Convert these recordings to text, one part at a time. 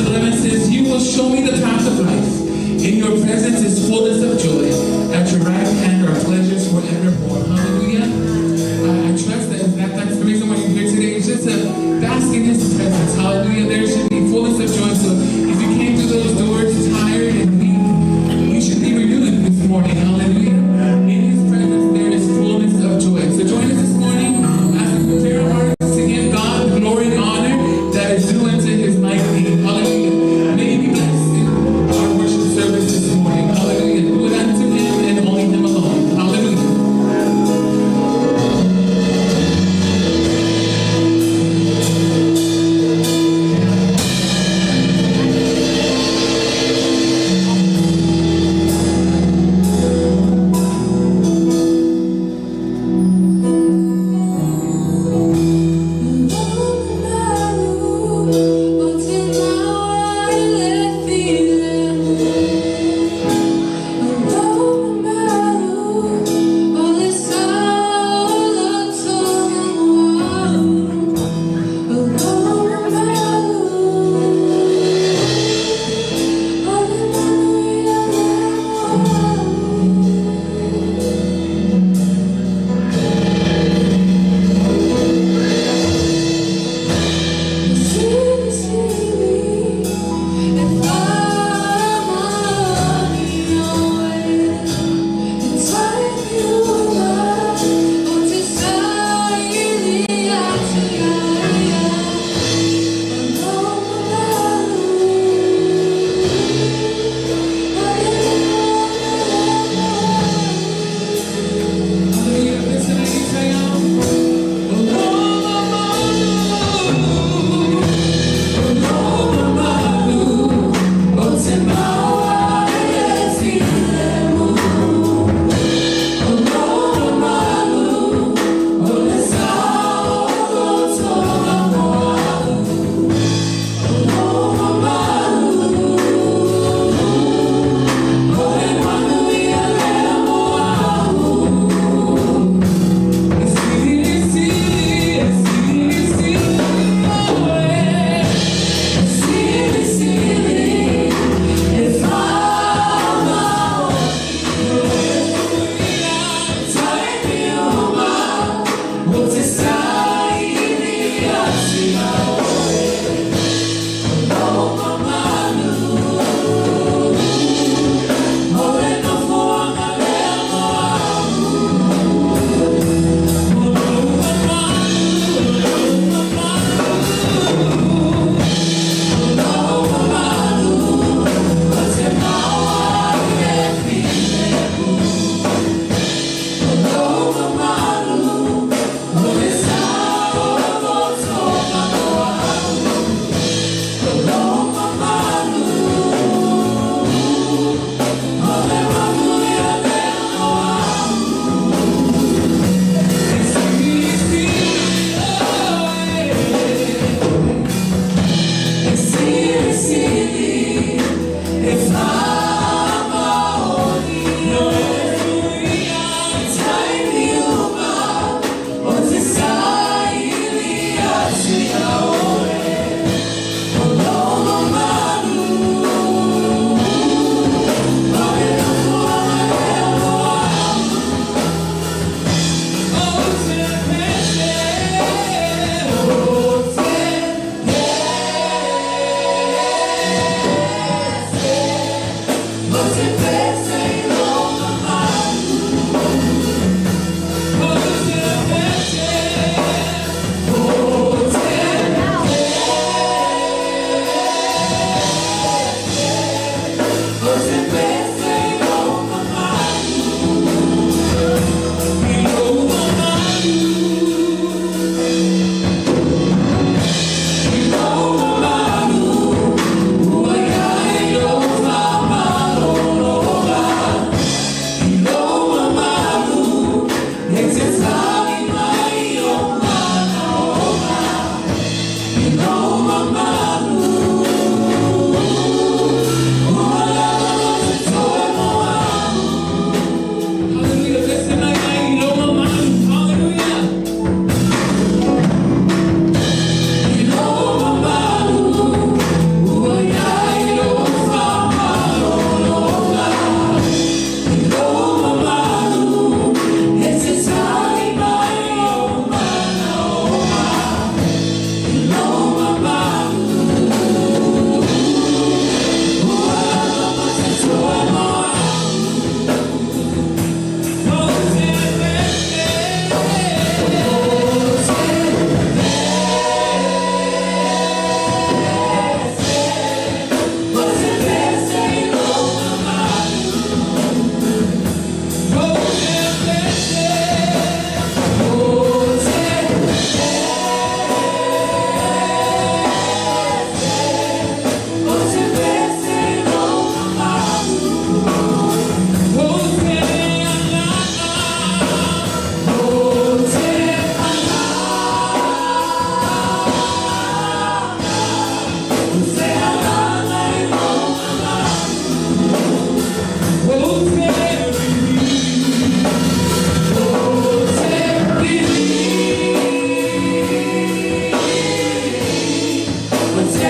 11 says, "You will show me the path of life. In your presence is fullness of joy. At your right hand are pleasures forevermore." Hallelujah. I trust that that's the reason why you're here today, is just to bask in His presence. Hallelujah. There should be fullness of joy. So if you came through those doors tired and weak, you should be renewed this morning. Hallelujah. In His presence there is fullness of joy. So join us this morning as we prepare our hearts to give God the glory and honor that is due unto His mighty name. Hallelujah. May you be blessed in our worship service this morning. Hallelujah. Do it unto Him and only Him alone. Hallelujah.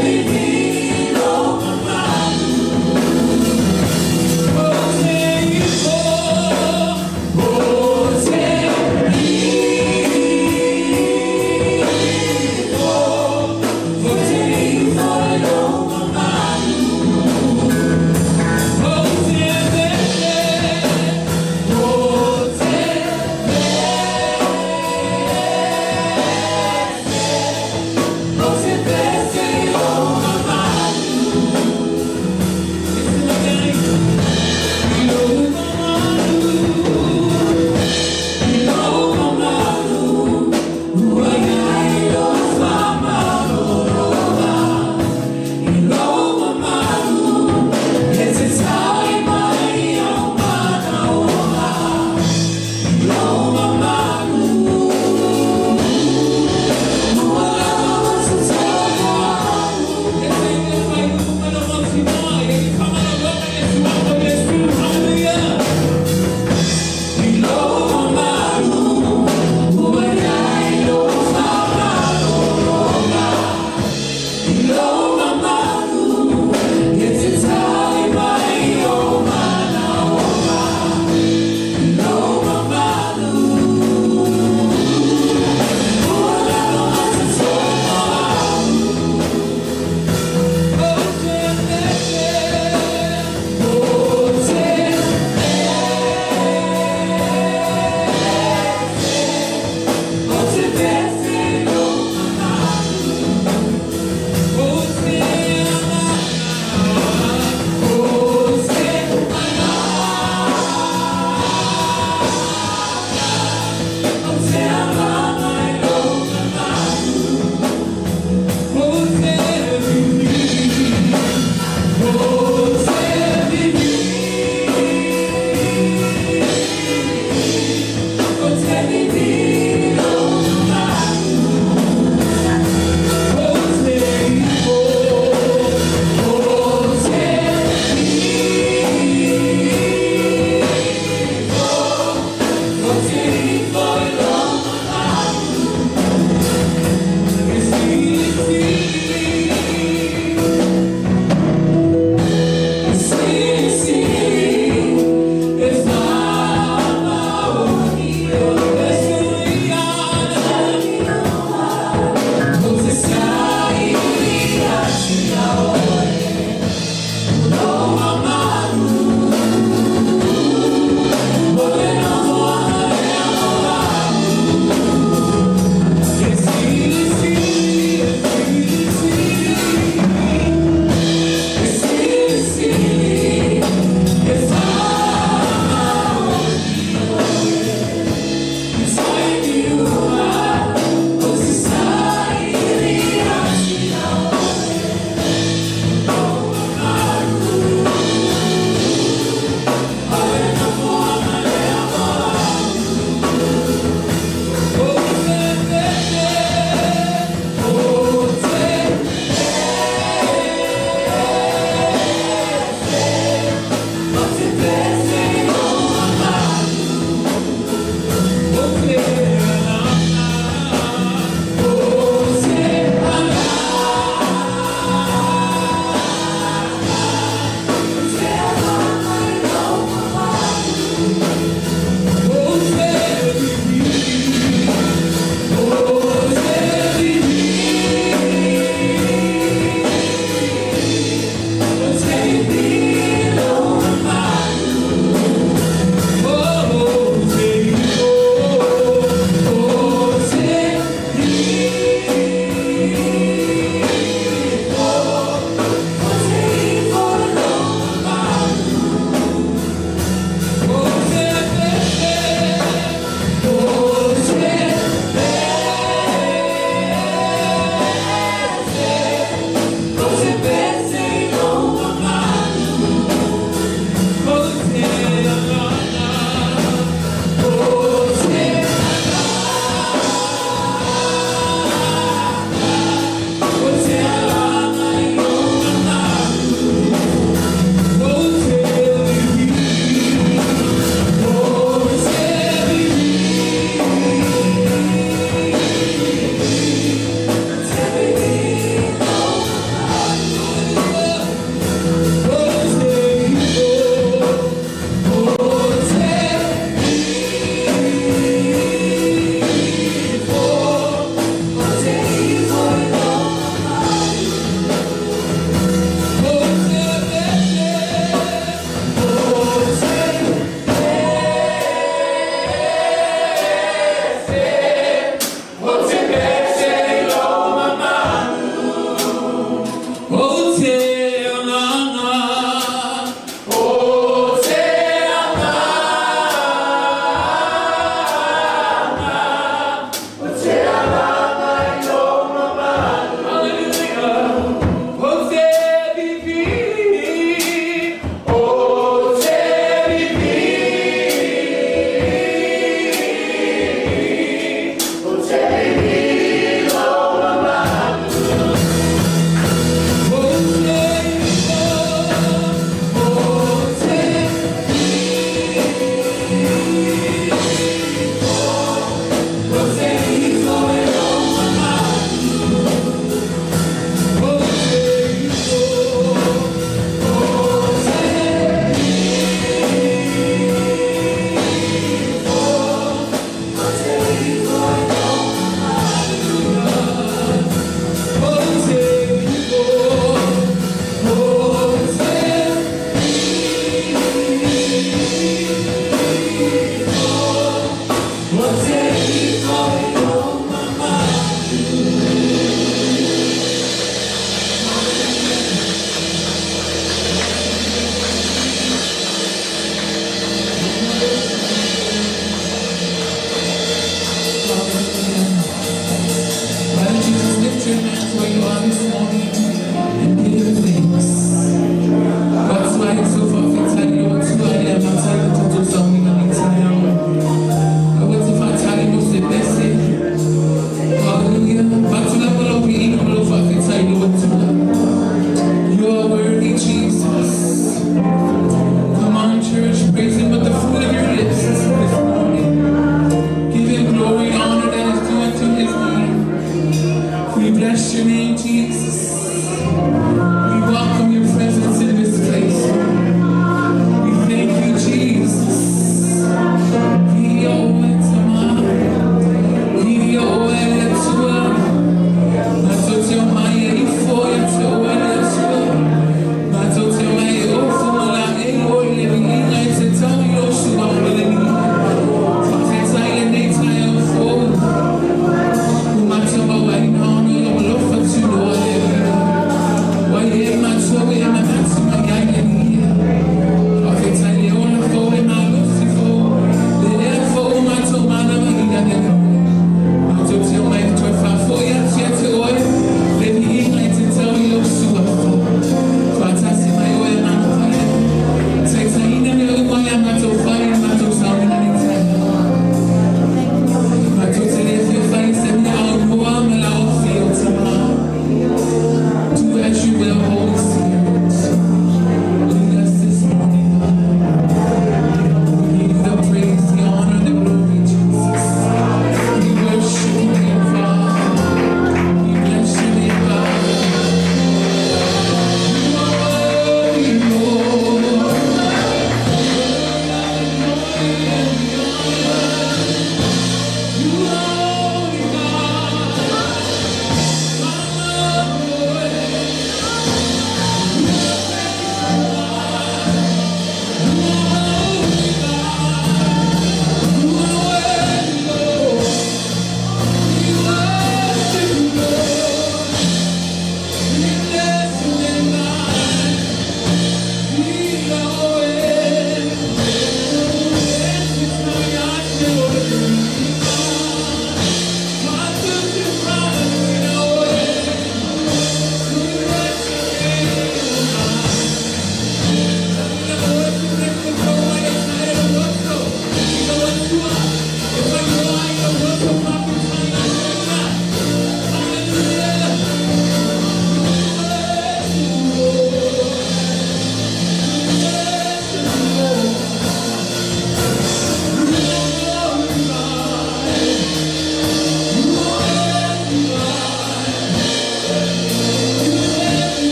Você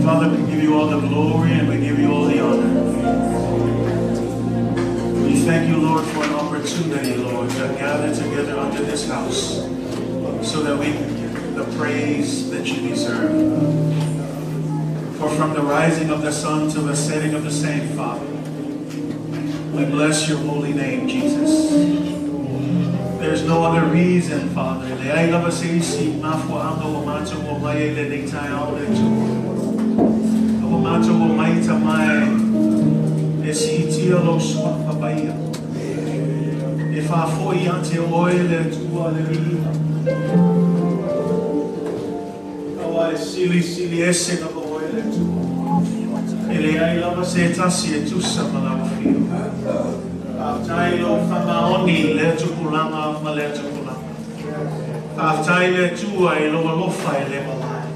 Father, we give you all the glory and we give you all the honor. opportunity, Lord, to gather together under this house so that we can give you the praise that you deserve. For from the rising of the sun to the setting of the same, Father, we bless your holy name, Jesus. There's no other reason, Father. E leai lava se isi mafuaaga ua matou omai ai i lenei taeao le Atua. Ua matou omai Tama e, e siitia lou suafa paia. E faafoi ia te oe le Atua le viiga. Aua e silisili ese lava oe le Atua. E leai lava se tasi e tusa ma lau afio. Faafetai i lou faamaoni i lea tupulaga ma lea tupulaga. Faafetai i le Atua i lou alofa e le malae.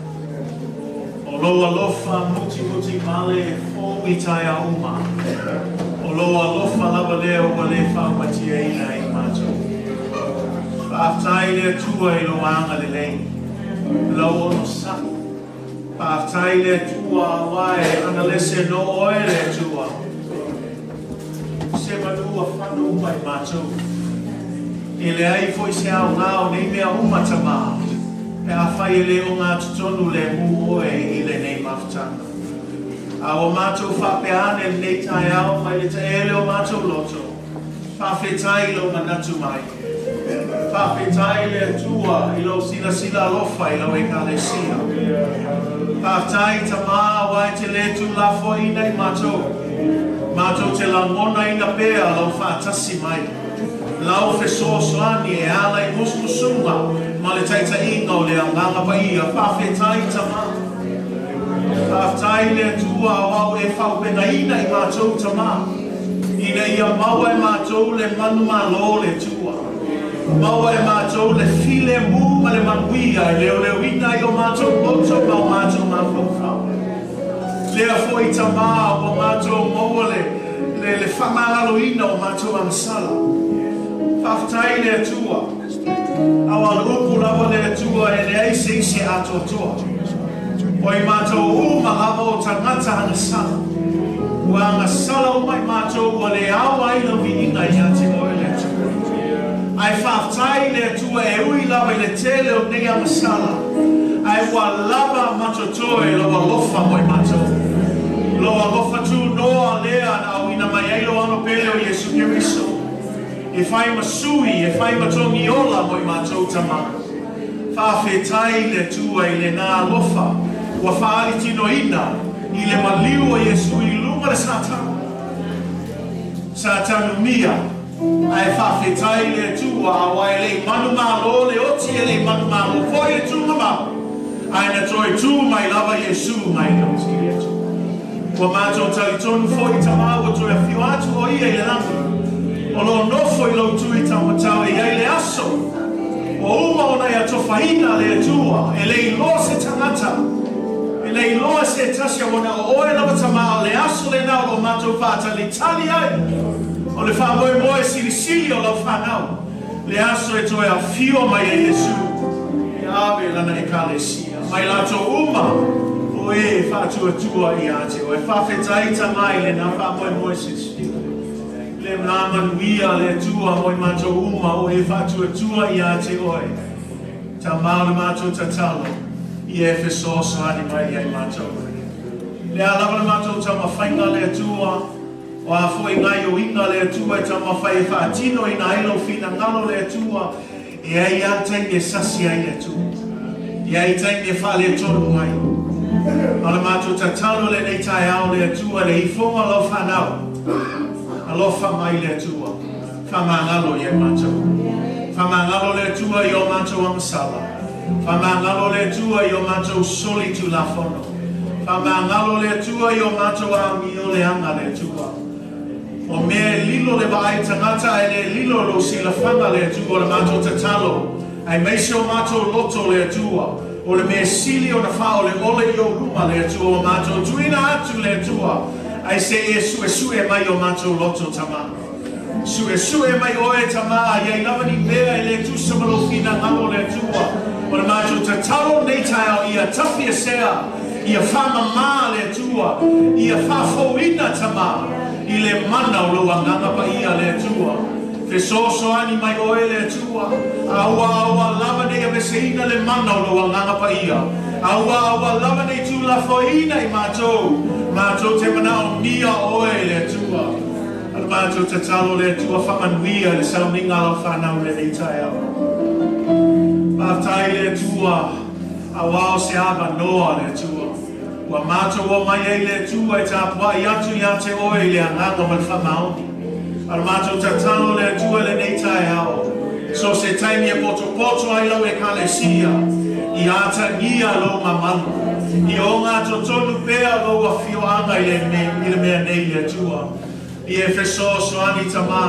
O lou alofa mutimuti male e fou i taeao uma. O lou alofa lava lea ua le faumatiaina e i matou. Faafetai i le Atua i lou agalelei, lau onosai. Faafetai i le Atua aua e agalese nō oe le Atua. Se manu ua fano uma i matou. E leai foi se aoga o nei mea uma Tamā, pe afai e le ogatotonu lemu oe i lenei mafutaga. A ua matou faapea ane lenei taeao mai le taele o matou loto, Faafetai i lou manatu mai. Faafetai le Atua i lou silasila alofa i lau Ekalesia. Faafetai Tamā aua e te le tuulafoaiina i matou. Matou te lagonaina pea lau faatasi mai, lau fesoasoani e ala i musumusuga ma le taitaiga o le Agaga Paia. Faafetai Tamā. Faafetai le Atua aua ua e faaopegaina i matou Tamā. Ina ia maua e matou le manumalo o le Atua. Maua e matou le filemu ma le manuia e leoleoina ai o matou loto ma o matou mafaufau. Lea foi Tamā ua matou maua le, le, le faamagaloina o matou agasala. Faafetai i le Atua. Aua o le upu lava le Atua e leai se isi e atoatoa. O i matou uma lava o tagata agasala. Ua agasala uma i matou ua le ao ai lau viiga ia te oe le Atua. Ae faafetai i le Atua e ui lava i le tele o nei agasala, ae ua lava ma totoe lou alofa mo i matou. Lou alofa tunoa lea na auina mai ai lou Alo pele o Iesu Keriso, e fai ma sui, e fai ma togi ola mo i matou tama. Faafetai i le Atua i lena alofa ua faalitinoina i le maliu o Iesu i luga le Satani. Satanumia, ae faafetai i le Atua aua e le i manumalo le oti e le i manumalo foi le tuugamau, ae na toe tu mai lava Iesu mai le oti i le Atua. Ua matou talitonu foi i Tamā ua toe afio atu o ia i le lagi, o lo o nofo i lou itu i taumatau e i ai le aso ua uma ona e atofaina le Atua, e le iloa se tagata, e le iloa se tasi aua na o oe lava Tamā, o le aso lena o lo o matou faatalitali ai, o le faamoemoe silisili o lau fanau, le aso e toe afio mai ai Iesu e ave lana Ekalesia mai latou uma o e e faatuatua ia te oe. Faafetai Tamā i lena faamoemoe silisili. Le la manuia le Atua mo i matou uma o e faatuatua ia te oe. Tamā o le matou tatalo, ia e fesoasoani mai ia i matou. Le a lava le matou taumafaiga le Atua, O a foi gaioiga le Atua e taumafai e faatino ina ai lou finagalo le Atua, e ai a taimi e sasi ai le Atua. E ai taimi e faaletonu ai. A o le matou tatalo lenei taeao le Atua le ifoga o lau fanau. Alofa mai le Atua, faamagalo ia matou. Faamagalo le Atua i o matou agasala. Faamagalo le Atua i o matou soli tulafono. Faamagalo le Atua i o matou amio leaga le Atua. O mea e lilo le vaai tagata ae le lilo lou silafaga le Atua o le matou tatalo aemaise o matou loto le Atua o le mea sili ona faaoleole i ou luma le Atua ua matou tuuina atu le Atua ae se i e suesue mai o matou loto Tama. Suesue mai oe Tamā, i ai lava ni mea e le tusa ma lou finagalo le Atua. O le matou tatalo lenei taeao ia tafiesea, ia faamamā le Atua, ia faafouina Tamā i le mana o lou Agaga Paia le Atua. Fesoasoani mai Oe le Atua, a ua aua lava nei aveseina le mana o Lou Agaga Paia, a ua aua lava nei tuulafoaiina i matou, matou te manaomia Oe le Atua. A le matou tatalo le Atua faamanuia i le sauniga a Lau fanau i lenei taeao. Faafetai le Atua, auā o se avanoa le Atua. Ua matou omai ai le Atua e tapuai atu iā te Oe i le agaga ma le faamaoni. A le matou tatalo le Atua i lenei taeao, so o se taimi e potopoto ai lau Ekalesia, ia atagia lou mamalu, ia ogatotonu pea lou afioaga i le mea nei le Atua. Ia e fesoasoani Tamā,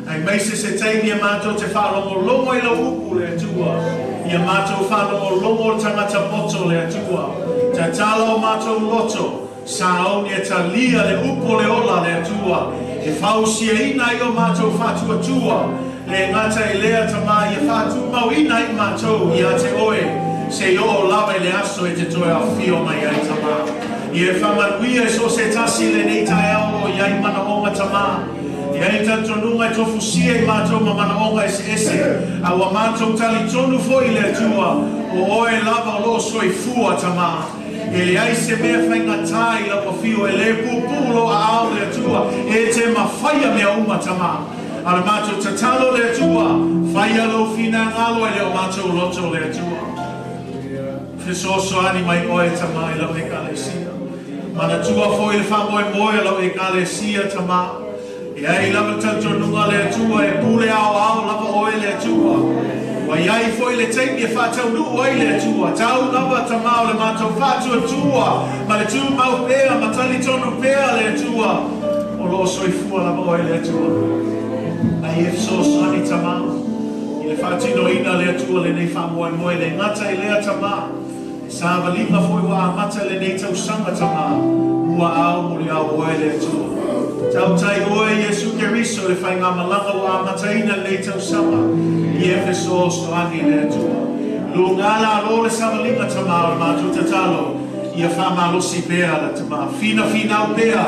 aemaise se taimi e matou te faalogologo ai lau upu le Atua, ia matou faalogologo o le tagata poto le Atua, tatala o matou loto, sauni e talia le upu o le ola le Atua, e fausiaina ai o matou faatuatua, le gata i lea Tamā, ia faatumauina ai matou iā te Oe, seia oo lava i le aso e te toe afio mai ai Tamā. Ia e faamanuia i so o se tasi i lenei taeao o lo o i ai manaoga Tamā. E i ai le talitonuga e tofusia i matou ma manaoga eseese, a ua matou talitonu foi i le Atua, o Oe lava o lo o soifua Tamā. E leai se mea faigata i lau afio, e le puupuu lou aao le Atua, e te mafaia mea uma Tamā. A o le matou tatalo le Atua, faia lou finagalo e le o matou loto le Atua. Fesoasoani mai Oe Tamā i lau Ekalesia. Manatua foi le faamoemoe o lau Ekalesia Tamā. E ai lava le talitonuga a le Atua e pule aoao lava Oe le Atua. Ua i ai foi le taimi e faataunuu ai le Atua. Tau lava Tamā o le matou faatuatua ma le tumau pea ma talitonu pea le Atua o lo o soifua lava Oe le Atua. A ia fesoasoani Tamā i le faatinoina le Atua lenei faamoemoe le gata i lea Tamā. E savaliga foi ua amata lenei tausaga Tamā, mua ao muli ao Oe le Atua. Tautai Oe Iesu Keriso le faigamalaga ua amataina lenei tausaga i fesoasoani le Atua. Luga lalo le savaliga Tamā o le matou tatalo ia faamalosi pea le Tamā. Finafinau pea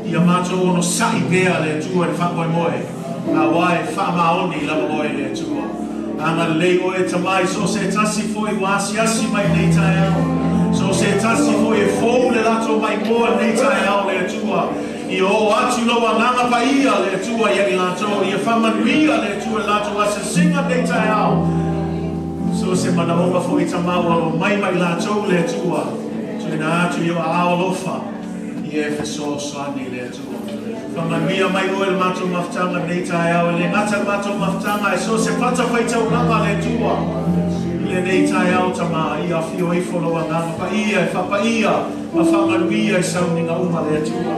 ia matou onosai pea le Atua i le faamoemoe auā e faamaoni lava Oe le Atua. Agalelei Oe Tamā i so o se tasi foi ua asiasi mai lenei taeao, so o se tasi foi e fou le latou maimoa lenei taeao le Atua, ia oo atu lou Agaga Paia le Atua ia i latou, ia faamanuia le Atua i le latou asiasiga lenei taeao. So o se manaoga foi Tamā ua alo mai ma i latou le Atua, tuuina atu i ou aao alofa, ia e fesoasoani le Atua. Faamanuia mai Oe i le matou mafutaga lenei taeao, e le gata i le matou mafutaga, ae so o se fatafaitaulaga a le Atua i lenei taeao, Tamā, ia afio ifo Lou Agaga Paia e faapaia ma faamanuia i sauniga uma a le Atua.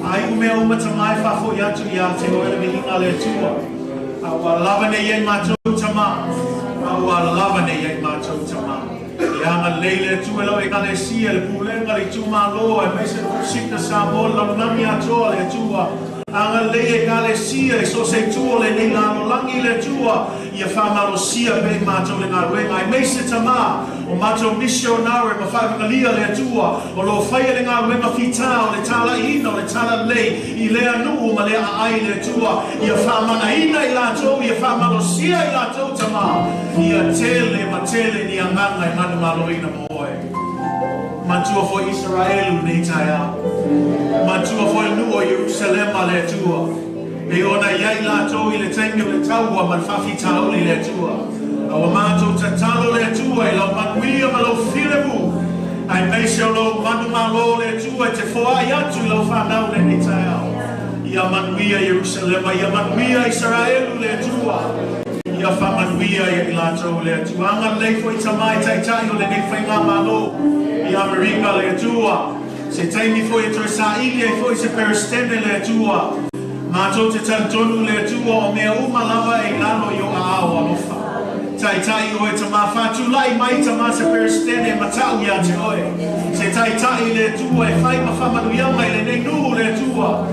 A iu mea uma, Tamā, e faafoi atu iā te Oe le viiga a le Atua, a ua lava nei ai matou, Tamā, a ua lava nei ai matou, Tamā. Ia agalelei le Atua i lau Ekalesia, le pulega, le itumalo, aemaise le Kusita Samoa, le lalolagi atoa, le Atua. Agalelei Ekalesia i so o se itu o lenei lalolagi, le Atua, ia faamalosia pea i matou le galuega, aemaise Tamā, o matou misionare ma faavagalia le Atua, o lo o faia le galuega fitā o le talaiina o le talalelei i lea nuu ma lea aai le Atua, ia faamanaina i latou, ia faamalosia i latou Tamā, ia tele ma tele ni agaga e manumaloina mo Oe. Matua foi Isaraelu lenei taeao. Matua foi le nuu o Ierusalema le Atua. Pei ona i ai latou i le taimi o le taua ma le faafitauli le Atua. A ua matou tatalo le Atua i lau manuia ma lau filemu, aemaise o lou manumalo le Atua e te foai atu i lau fanau lenei taeao. Ia manuia Ierusalema, ia manuia Isaraelu le Atua. Ia faamanuia ia i latou le Atua. Agalelei foi Tamā i Taitai o lenei Faigamalo i Amerika le Atua. Se taimi foi e toe saili ai foi se Peresetene le Atua. Matou te talitonu le Atua o mea uma lava e i lalo i o aao alofa. Taitai oe Tamā, faatulai mai Tamā se Peresetene e matau iā te oe. Se Taitai le Atua e fai ma faamanuiaga i lenei nuu le Atua.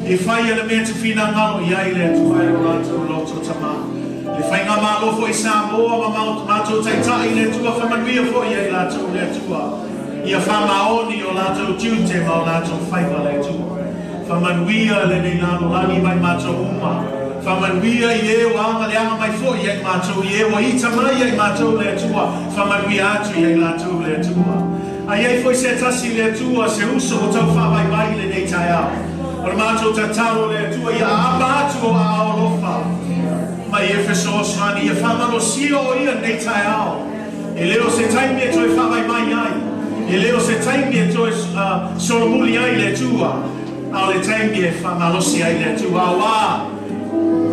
E faia le mea te finagalo i ai le Atua e o latou loto Tamā. Le Faigamalo foi Samoa ma matou Taitai le Atua faamanuia foi ia i latou le Atua. Ia faamaoni o latou tiute ma o latou faiva le Atua. Faamanuia lenei lalolagi mai matou uma. Faamanuia i e ua agaleaga mai foi ia i matou, i e ua ita mai ia i matou, le Atua, faamanuia atu ia i latou, le Atua. A i ai foi se tasi, le Atua, se uso ua tau faavaivai i lenei taeao, o le matou tatalo, le Atua, ia aapa atu o aao alofa mai e fesoasoani, ia faamalosia o ia lenei taeao. E le o se taimi e toe faavaivai ai, e le o se taimi e toe solomuli ai, le Atua, a o le taimi e faamalosi ai, le Atua, auā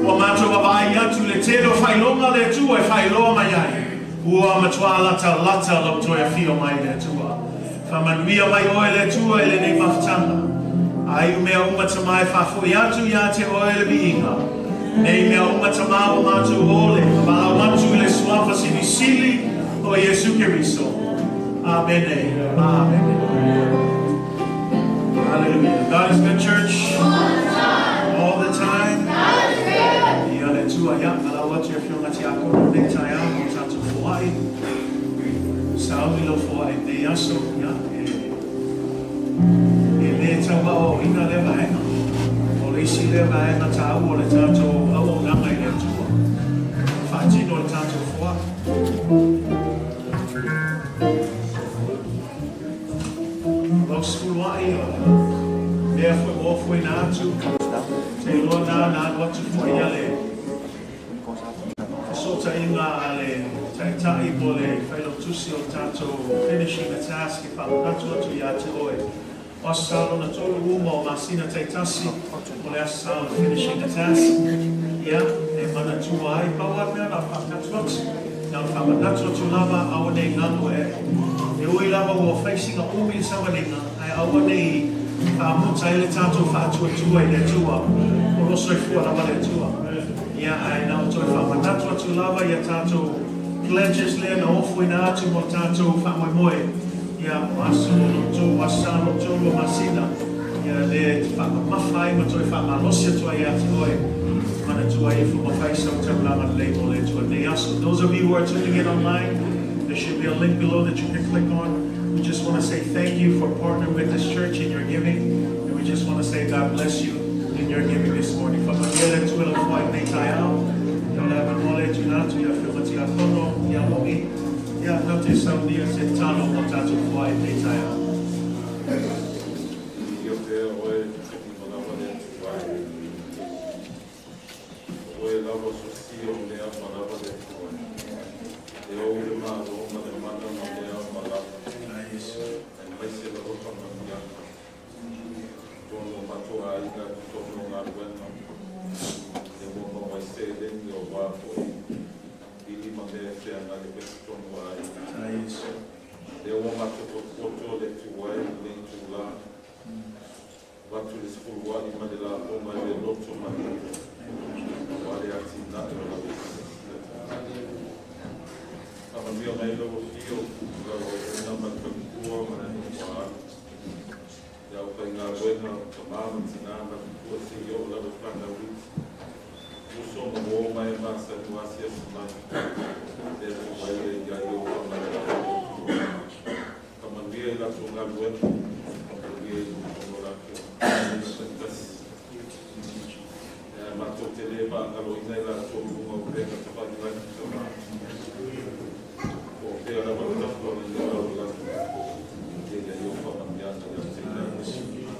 ua matou vaavaai atu le tele o faailoga, le Atua, e faailoa mai ai ua matuā latalata lau toe afio mai, le Atua. Faamanuia mai oe, le Atua, i lenei mafutaga. Ai o mea uma, Tamā, e faafo'i atu iā te oe le viiga. Nei mea uma, Tamā, ua matou ole, valaau atu i le suafa silisili o Iesu Keriso. Amene. Amene. Hallelujah. God is good, church. All the time. Ia le Atua, ia, valaau atu i afioga tiakono nei taeao mo tatou foai. Sauni lau foai nei aso, ia, e le tauaoaoina lea vaega. O le isi lea vaega tāua o le tatou auaunaga i le Atua. Faatino le tatou foai. Lau sefuluai o mea foi ua ofoina atu, te iloa na na alu atu foi ia le fesootaiga a le taitai po le failautusi o le tatou Finishing the Task e faamanatu atu iā te oe. O Aso Sa lona tolu uma o masina taitasi o le aso sa o le Finishing the Task. Ia, e manatua ai, pau lava le mea na o le faamanatu atu. Na o le faamanatu atu lava, aua ne i galo e. E ui lava ua fai sina umi le savaliga, ae aua ne i faamuta ai le tatou faatuatua i le Atua, o lo o soifua lava le Atua. Ia, ae na o toe faamanatu atu lava ia tatou pledges lea na ofoina atu mo le tatou faamoemoe. Ia, o aso o aso sa lona tolu o masina, ia lea e te faamamafa ai ma toe faamalosi atu ai iā te oe, manatua ai ifo ma fai sau taulaga lelei mo le Atua nei aso. Those of you who are tuning in online, there should be a link below that you can click on. We just want to say thank you for partnering with this church in your giving, and we just want to say God bless you in your giving this morning. Faamanuia le Atua i lau foai nei taeao. Ia o le avanoa lea e tuuina atu i afioga tiakono ia mo'i. Ia na te saunia se tatalo mo tatou foai nei taeao. Viia pea oe i malava le Atua e. O oe lava sosia o mea uma lava le Atua e. E ou le malo ma le mana ma mea uma lava. Aemaise lava faamanuiaga. Totonu o matou aiga, totonu o galuega, lea ua maua ai seleni aua foi pili ma mea e feagai ai totonu o aiga. Lea ua matou potopoto le Atua e i lenei itula, avatu le sefuluai ma le lafoga i le loto malie aua le atinae o lau Ekalesia. Faamanuia mai lau afio i lau auauna ma le faletua ma le nofo a alu. Le aufaigaluega, tama ma tina ma matua seia oo lava i fanau iti, uso ma uō ma e masani ua asiasi mai. Le Atua e i ai ou faamanuiaga le Atua. Faamanuia i latou galuega, faamanuia i totonu o latou aiga taitasi. Ae matou te le faagaloina i latou i luga o upega tafailagi, tama. Po o fea lava le tafa o le lalolagi, e i ai ou faamanuiaga ia te i latou.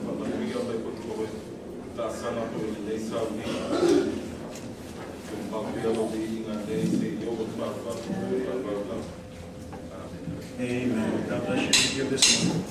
Faamanuia mai foi toe taasaga foi i lenei sauniga. Tumau pea lou viiga nei seia oo i le faavavau faavavau lava. Amene. Amen. God bless you. Give this one.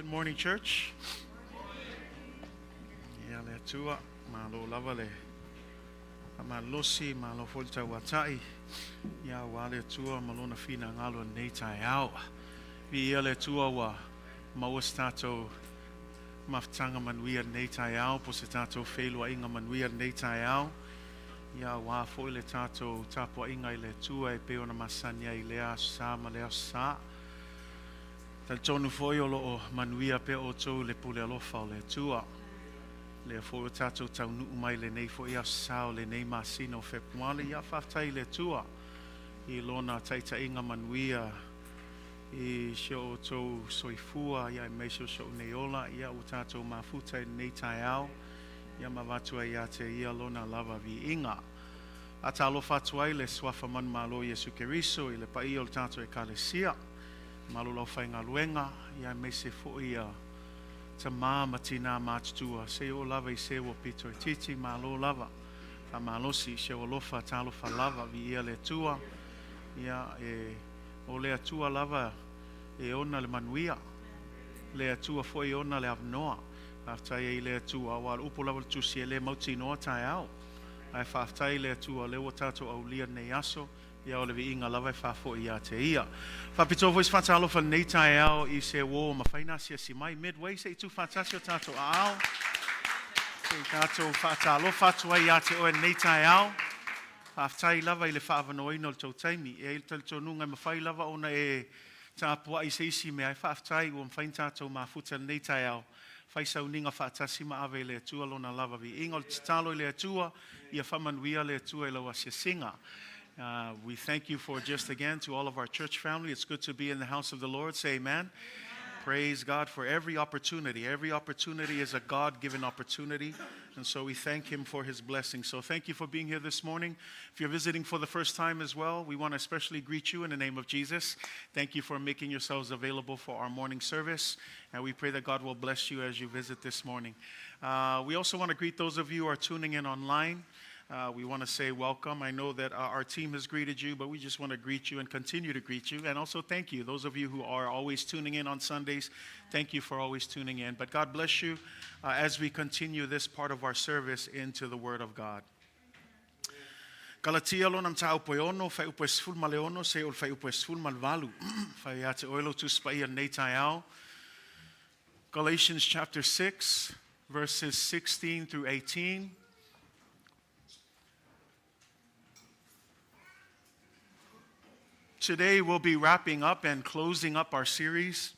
Good morning, church. Ia le Atua, malo lava le faamalolosi, malo foi le tauata'i, ia auā le Atua ma lona finagalo lenei taeao. Viia le Atua ua maua se tatou mafutaga manuia lenei taeao, po o se tatou feiloaiga manuia lenei taeao. Ia auā foi le tatou tapua'iga i le Atua e pei ona masani ai i lea aso sa ma lea aso sa. Talitonu foi o loo manuia pea outou i le pule alofa o le Atua. Lea foi ua tatou taunuu mai lenei foi aso sa o lenei masina o Fepuali. Ia faafetai i le Atua i lona taitaiga manuia i si o outou soifua ia aemaise o si ou nei ola ia ua tatou mafuta i lenei taeao ia ma avatu ai ia te ia lona lava viiga. Faatalofa atu ai i le suafa manumalo Iesu Keriso i le paia o le tatou Ekalesia, mamalu o le aufaigaluega ia aemaise foi ia tamā ma tinā matutua seia oo lava i se ua pito itiiti, malo lava faamalosi i si ou alofa talofa lava. Viia le Atua. Ia e o le Atua lava e ona le manuia, le Atua foi e ona le avanoa. Faafetai ai i le Atua aua o le upu lava a le Tusi e le mautinoa taeao. Ae faafetai i le Atua lea ua tatou aulia lenei aso, ia o le viiga lava e faafoi ia te ia. Faapitoa foi se faatalofa lenei taeao i se uo mafai ona asiasi mai Midway se i tuufaatasi o tatou aao. Se i tatou faatalofa atu ai ia te oe lenei taeao. Faafetai lava i le faaavanoaina o le tou taimi. E i ai le talitonuga e mafai lava ona e tapuai se isi mea, ae faafetai ua mafai ona tatou mafuta lenei taeao, fai sauniga faatasi ma ave i le Atua lona lava viiga. O le tatalo i le Atua, ia faamanuia le Atua i lau asiasiga. We thank you for just again to all of our church family. It's good to be in the house of the Lord. Say amen. Praise God for every opportunity. Every opportunity is a God given opportunity. And so we thank Him for His blessing. So thank you for being here this morning. If you're visiting for the first time as well, we want to especially greet you in the name of Jesus. Thank you for making yourselves available for our morning service. And we pray that God will bless you as you visit this morning. We also want to greet those of you who are tuning in online. We want to say welcome. I know that our team has greeted you, but we just want to greet you and continue to greet you. And also thank you. Those of you who are always tuning in on Sundays, thank you for always tuning in. But God bless you as we continue this part of our service into the Word of God. Kalatia lona mataupu e 6, fuaiupu e 16, seia oo i le fuaiupu e 18. Fai ia te oe lau Tusi Paia lenei taeao. Galatians chapter 6, verses 16 through 18. Today we'll be wrapping up and closing up our series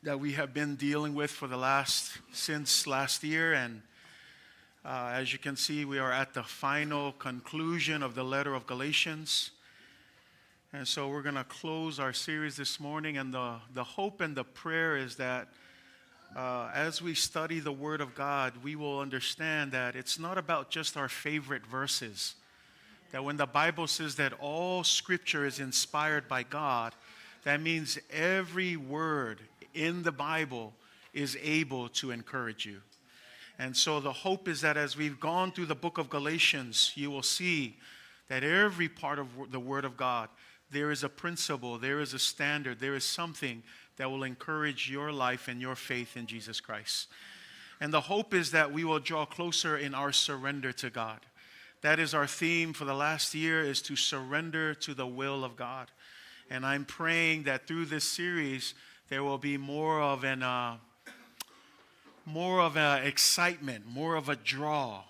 that we have been dealing with for the last since last year, and as you can see, we are at the final conclusion of the letter of Galatians. And so we're going to close our series this morning, and the hope and the prayer is that as we study the Word of God, we will understand that it's not about just our favorite verses. That when the Bible says that all Scripture is inspired by God, that means every word in the Bible is able to encourage you. And so the hope is that as we've gone through the book of Galatians, you will see that every part of the Word of God, there is a principle, there is a standard, there is something that will encourage your life and your faith in Jesus Christ. And the hope is that we will draw closer in our surrender to God. That is our theme for the last year, is to surrender to the will of God. And I'm praying that through this series, there will be more of an excitement, more of a draw,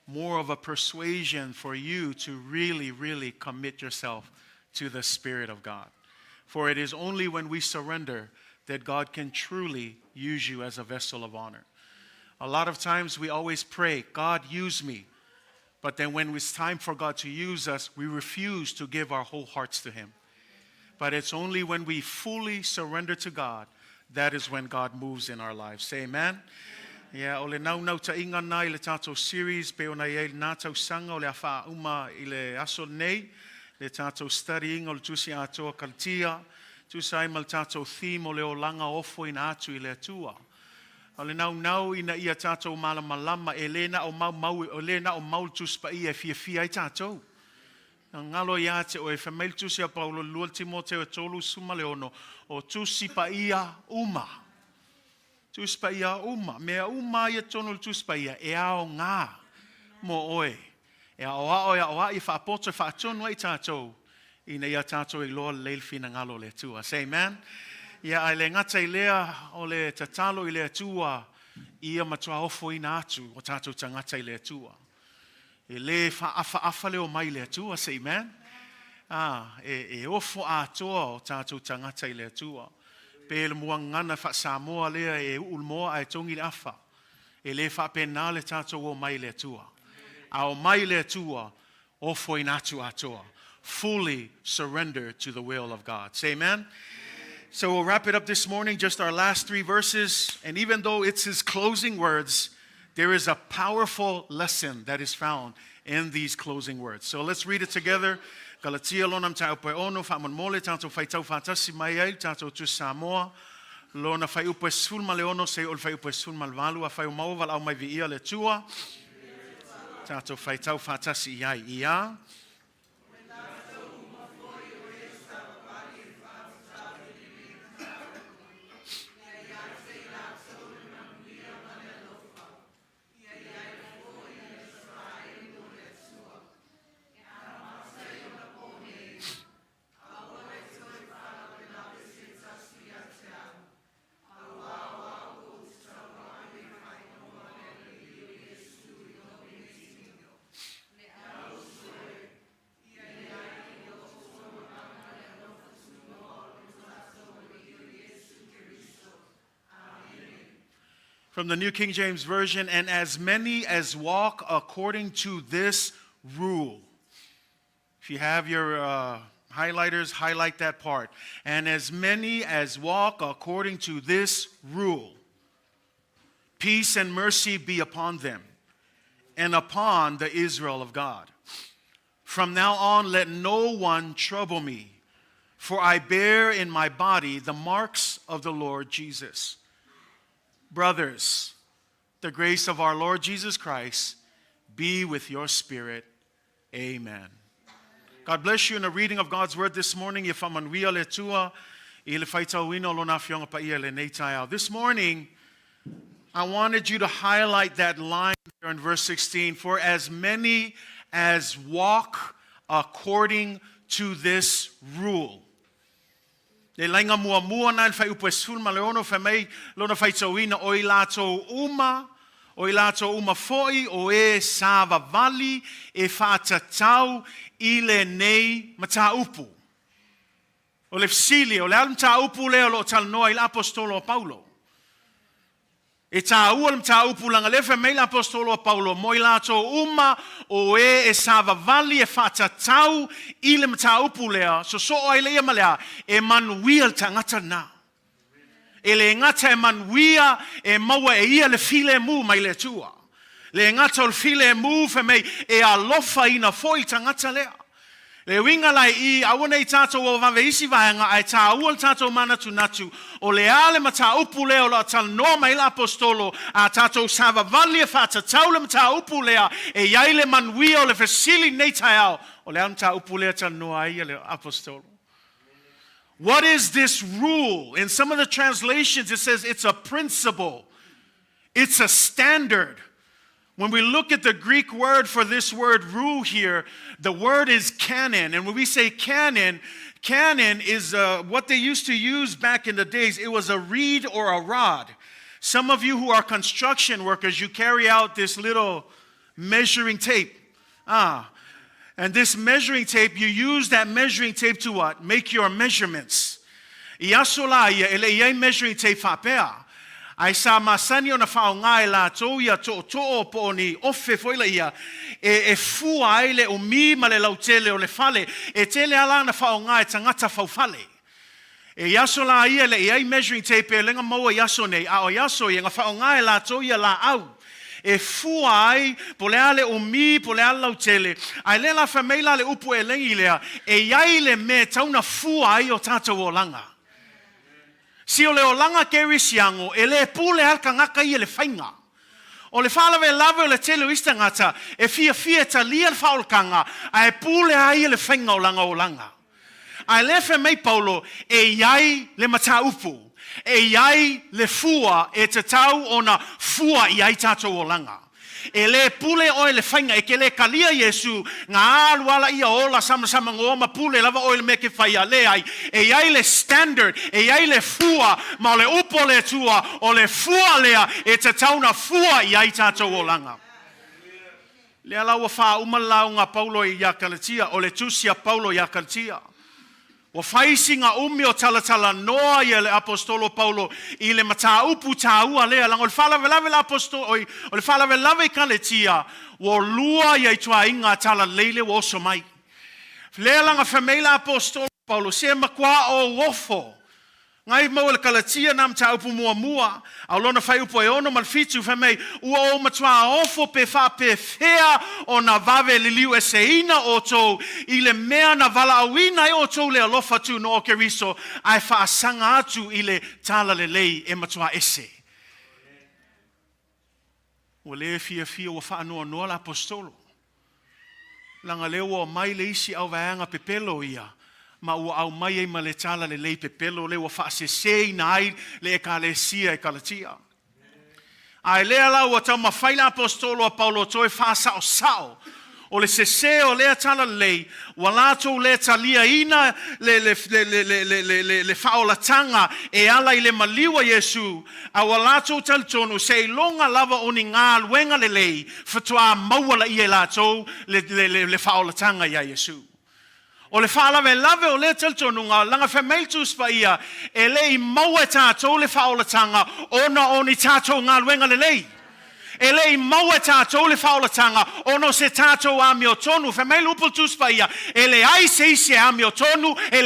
more of a persuasion for you to really, really commit yourself to the Spirit of God. For it is only when we surrender that God can truly use you as a vessel of honor. A lot of times we always pray, "God, use me." But then when it's time for God to use us, we refuse to give our whole hearts to Him. But it's only when we fully surrender to God that is when God moves in our lives. Say amen. Yeah, o le naunautaiga lena i le tatou series pe ona i ai lena tausaga o le a faauma i le aso nei, le tatou studying o le tusi atoa Kalatia, tusa ai ma le tatou theme o le olaga ofoina atu i le Atua. O le naunau ina ia tatou malamalama e le na o mau mau, o le na o mau le Tusi Paia e fiafia ai tatou. Galo ia te oe, fai mai le tusi a Paulo 2 Timoteo e 3 16, o Tusi Paia uma. Tusi Paia uma, mea uma ia totonu o le Tusi Paia e aoga mo oe. E aoao, e aoai, e faapoto, e faatonu ai tatou ina ia tatou iloa lelei le finagalo o le Atua. Say amen. Ia, ae le gata i lea, o le tatalo i le Atua, ia matua ofoina atu o tatou tagata i le Atua. E le faafaafa le omai i le Atua, say amen. Ah, e, e ofo atoa o tatou tagata i le Atua. Pe le muagana faa-Samoa lea e uu le moa ae togi le afa. E le faapena le tatou omai i le Atua. A omai i le Atua, ofoina atu atoa. Fully surrender to the will of God. Say amen. So we'll wrap it up this morning, just our last three verses. And even though it's his closing words, there is a powerful lesson that is found in these closing words. So let's read it together. Galatia lona mataupu e ono, faamolemole tatou faitau faatasi mai ai tatou Tusi Samoa. Lona fuaiupu e 16 seia oo i le fuaiupu e 18, afai o maua valaau mai viia le Atua. Tatou faitau faatasi i ai. Ia. From the New King James Version, and as many as walk according to this rule. If you have your highlighters, highlight that part. And as many as walk according to this rule, peace and mercy be upon them and upon the Israel of God. From now on, let no one trouble me, for I bear in my body the marks of the Lord Jesus. Brothers, the grace of our Lord Jesus Christ be with your spirit. Amen. God bless you in the reading of God's word this morning. Ia faamanuia le Atua i le faitauina o lona afioga paia i lenei taeao. This morning, I wanted you to highlight that line there in verse 16. For as many as walk according to this rule. Le laina muamua na i le fuaiupu e 16 fai mai lona faitauina, o i latou uma, o i latou uma foi o e savavali e faatatau i lenei mataupu. O le fesili, o le a le mataupu lea o lo o talanoa ai le aposetolo a Paulo? E tāua le mataupu leaga lea fai mai le aposetolo a Paulo mo i latou uma o e e savavali e faatatau i le mataupu lea, sosoo ai le ia ma le a, e manuia le tagata lena. E le gata e manuia, e maua e ia le filemu mai le Atua. Le gata o le filemu fai mai e alofaina foi le tagata lea. Le uiga la i i, aua ne i tatou o vave isi vaega, ae tāua le tatou manatunatu, o le a le mataupu lea o lo o talanoa mai le aposetolo, a tatou savavali e faatatau le mataupu lea, e i ai le manuia o le fesili nei taeao, o le a le mataupu lea e talanoa ai le aposetolo? What is this rule? In some of the translations it says it's a principle. It's a standard. When we look at the Greek word for this word rule here, the word is canon. And when we say canon, canon is what they used to use back in the days. It was a reed or a rod. Some of you who are construction workers, you carry out this little measuring tape. And this measuring tape, you use that measuring tape to what? Make your measurements. I aso la ia, e le i ai measuring tape faapea. Ae sa masani ona faaaoga e latou ia tootoo po o ni ofe foi la ia, e, e fua ai le umi ma le lautele o le fale. E tele lava la ona faaaoga e tagata faufale. E i aso la ia e le i ai measuring tape e lenga maua i aso nei, a o i aso ia na faaaoga e latou ia laau e fua ai po o le a le umi po o le a le lautele. Ae lea la fai mai la le upu elegi lea, e i ai le mea e tatau ona fua ai o tatou olaga. Si o le olaga kerisiano e le pule lava le tagata ia i le faiga. O le faalavelave o le tele o isi tagata e fiafia e talia le faaolataga ae pule lava ia i le faiga o lana olaga. Ae lea fai mai Paulo, e i ai le mataupu. E i ai le fua e tatau ona fua i ai tatou olaga. E lē pule oe i le faiga, e te lē talia Iesu, na alu lava laia ola samasamagoa ma pule lava oe i le mea e te faia. Leai, e i ai le standard, e i ai le fua, ma o le Upu a le Atua, o le fua lea e tatau ona fua i ai tatou olaga. Lea la ua faauma le lauga a Paulo ia Kalatia, o le tusi a Paulo ia Kalatia. Ua fai sina umi o talatalanoa ia le Aposetolo Paulo i le mataupu taua lea, leaga o le faalavelave le Aposetolo, oi, o le faalavelave i Kaletia, ua lua ia ituaiga talalelei lea ua oso mai. Lea la na fai mai ai le Aposetolo Paulo, se matua ou ofo. Na e maua i le Kalatia na mataupu muamua, a o lona fuaiupu e 6 ma le 7, fai mai, Ua ou matuā ofo pe faapefea ona vave liliueseina outou i le mea na valaauina ai outou le alofa tunoa o Keriso, ae faasaga atu i le talalelei e matuā ese. Ua le fiafia, ua faanoanoa le Aposetolo. Leaga lea ua omai le isi auvaega pepelo ia, ma ua aumai ai ma le talalelei pepelo lea ua faaseseina ai le Ekalesia e Kalatia. Ae lea la ua taumafai le Aposetolo a Paulo toe faasaosao o le sese o lea talalelei, ua latou le taliaina le, le, le, le, le, le, le, le, le faaolataga e ala i le maliu a Iesu, a ua latou talitonu seiloga lava o ni galuega lelei faatoa maua laia e latou le, le, le, le faaolataga iā Iesu. O le faalavelave o lea talitonuga, laga fai mai le Tusi Paia, e le i maua e tatou le faaolataga ona o ni tatou galuega lelei. E le i maua e tatou le faaolataga ona o se tatou amiotonu. Fai mai le upu o le Tusi Paia, e leai se isi e amiotonu, e